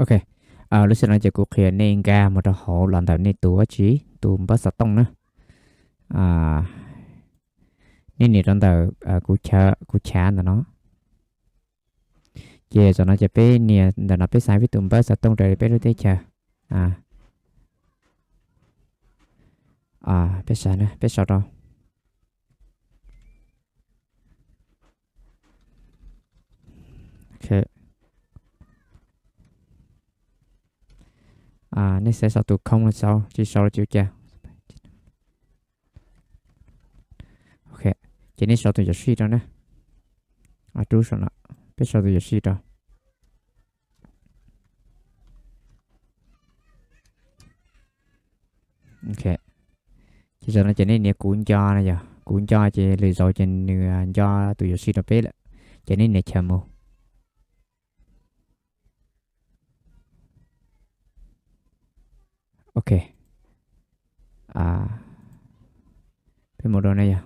Ok, lub sij hawm no ces kuv qhia nej nkag mus rau hauv los ntawm nej tus dab tsi, tus npawb xov tooj na. Nej nias rau ntawm kuv chav ntawm no. Ces zaum no ces peb nias ntawm no peb xa peb tus npawb xov tooj raws li peb lub teb chaws. Peb xa, peb sau rau. Nej xav sau tus khoo los sau, tsis sau los tsis ua cas. Ok, ces nej sau tus yuam sij rau na. Rub saum no, peb sau tus yuam sij rau. Ok, ces zaum no ces nej nias kuv nco no yog, kuv nco ces lwm zaus ces nws nco tus yuam sij rau peb lawm, ces nej nias chaws mus. Ok, peb mus rau na yog.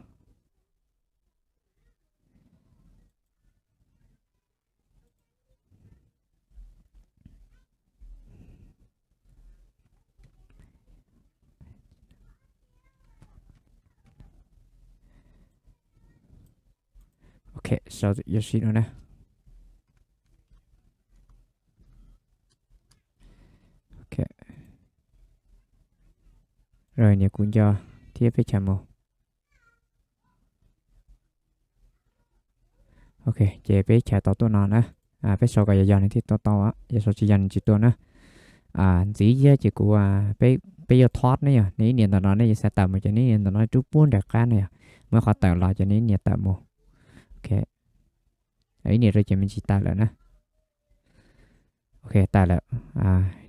Ok, sau yuam sij no na. Ok, rồi nias kuv nco thiab peb chaws mus. Ok, ces peb chaws tau tuaj no na. Peb sau kom yog yog nws thiaj tuaj tau, yog sau tsis yog nws tsis tuaj na. Ntxiv thiab ces kuv, peb yuav thov ne yog nej ib nias ntawm no nej yuav xav tawm mus ces nej nias ntawm no rub puag nram qab ne yog, muaj qhov tawm los ces nej nias tawm mus. Ok, ib nias rau ces me ntsis tawm lawm na. Ok, tawm lawm.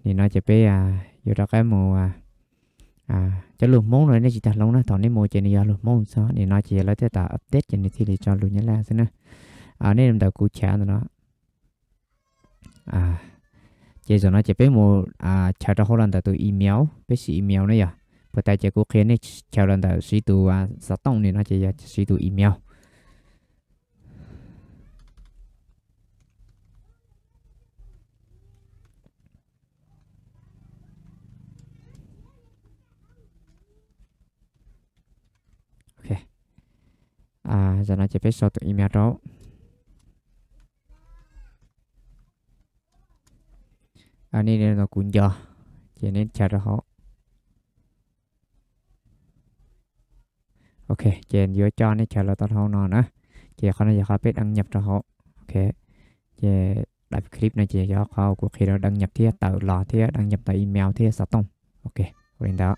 Nim no ces peb yuav rov qab mus cov lus Hmoob no nej tsis tau hloov na, thaum nej mus ces nws yog lus Hmoob txog, nim no ces yog lawv thiaj tau update ces nws thiaj li tso lus Nyab Laj xwb na. Nej ntawm kuv chav ntawm no. Ces zaum no ces peb mus chaws rau hauv los ntawm tus email, peb siv email ne yog. Puas tas ces kuv qhia nej chaws los ntawm siv tus xov tooj, nim no ces yog siv tus email. Ok, zaum no ces peb sau tus email rau. Nej nias kuv nco, ces nej chaws rau hauv. Ok, ces yuav coj nej chaws los tau hauv no na. Ces qhov no yog qhov peb đăng nhập rau hauv. Ok, ces daim clip no ces yog qhov kuv qhia rau đăng nhập thiab tawm los thiab đăng nhập tau email thiab xov tooj. Ok, ua li ntawd.